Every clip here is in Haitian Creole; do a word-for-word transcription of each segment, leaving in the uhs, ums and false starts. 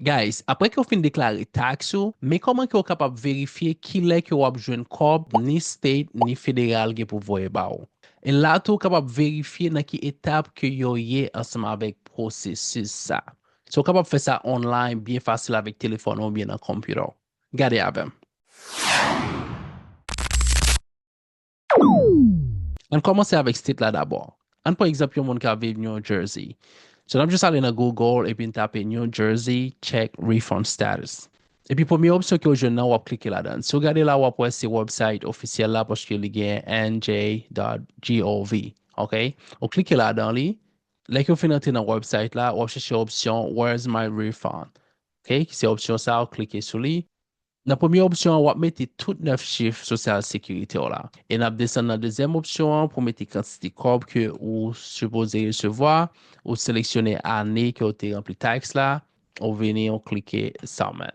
Guys, apre ke w fin deklare taks ou, men kòman ke w kapab verifye kilè ke w ap jwenn kòb ni state ni federal gen pou voye ba ou. E la tou, w kapab verifye nan ki etap ke yo ye ansanm avèk pwosesis sa. So, w kapab fè sa online, byen fasil avèk telefòn ou oubyen nan konpitè w. Gade avè m. Ann kòmanse avèk state la dabò. Ann pran egzanp yon moun k ap viv New Jersey. So, n ap jis ale nan Google epi n tape New Jersey check refund status. Epi premye opsyon ke w jwenn nan, w ap klike ladan l. Si w gade la, w ap wè se website ofisyèl la paske li gen N J dot gov. Ok? Ou klike ladan li. Lè ke w fin antre nan website la, w ap chèche opsyon Where's my refund? Ok? Ki se opsyon sa, w klike sou li. Nan premye opsyon an, w ap mete tout nèf chif Sosyal Sekirite w la. E n ap desann nan dezyèm opsyon an pou mete kantite kòb ke ou sipoze resevwa, ou seleksyone ane ke w te ranpli taks la, ou vini, ou klike Submit.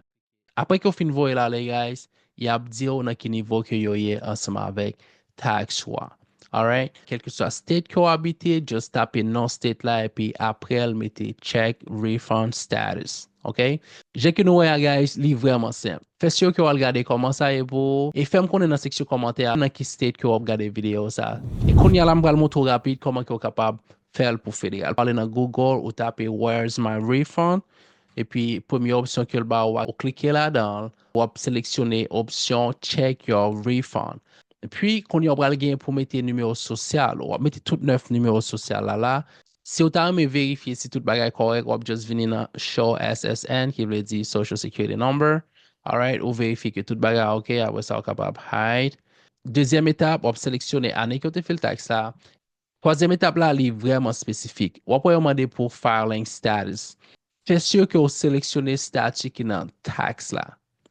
Apre ke w fin voye l ale, guys, y ap di w nan ki nivo ke yo ye ansanm avèk taks ou a. Alright? Kèlkeswa state ke w abite, just tape non state la epi apre l mete check refund status. Ok? Jan ke nou wè a, guys, li vrèman senp. Fè si ke w al gade kòman sa ye pou ou e fè m konnen nan seksyon kòmantè a nan ki state ke w ap gade videyo sa. E kounye a la, m pral montre w rapid kòman ke w kapab fè l pou federal. Pale nan Google, ou tape Where's my refund? Epi premye opsyon ke l ba ou a, ou klike ladan l, w ap seleksyone opsyon Check your refund. Epi kounye a w pral gen pou mete nimewo sosyal ou. W ap mete tout nèf nimewo sosyal la la. Si w ta renmen verifye si tout bagay kòrèk, w ap just vini nan Show S S N, ki vle di Social Security Number. Alright, ou verifye ke tout bagay ok, apre sa w kapab hide. Dezyèm etap, w ap seleksyone ane ke w te fè l taks la. Twazyèm etap la, li vrèman espesifik. W ap wè yo mande pou filing status. Fè si ke w seleksyone stati ki nan taks la.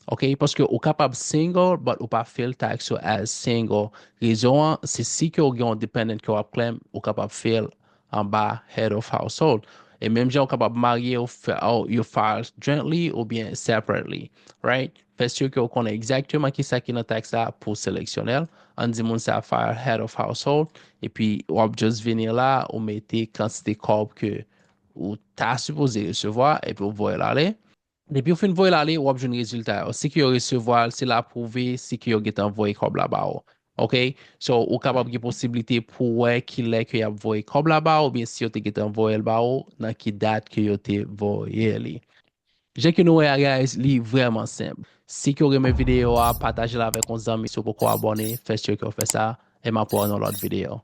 Ok? Paske ou kapab single, but ou pa file tax ou as single. Rezon an, se si ke w gen yon dependent ke w ap claim, ou kapab file anba head of household. E menm jan ou kapab marye, ou fè, ou, you file jointly oubyen separately. Right? Fè si ke w konnen egzakteman kisa ki nan taks la pou seleksyone l. Ann di moun sa file head of household. Epi w ap just vini la, ou mete kantite kòb ke ou ta sipoze resevwa, epi w voye l ale. Depi w fin voye l ale, w ap jwenn rezilta yo. Si ke yo resevwa l, se l apwouve, si ke yo gentan voye kòb la ba ou. Ok? So, ou kapab gen posiblite pou wè kilè ke y ap voye kòb la ba ou, oubyen si yo te gentan voye l ba ou, nan ki dat ke yo te voye li. Jan ke nou wè a, guys, li vrèman senp. Si ke w renmen videyo a, pataje l avèk yon zanmi. Si w poko abòne, fè si ke w fè sa, e m ap wè w nan lòt videyo.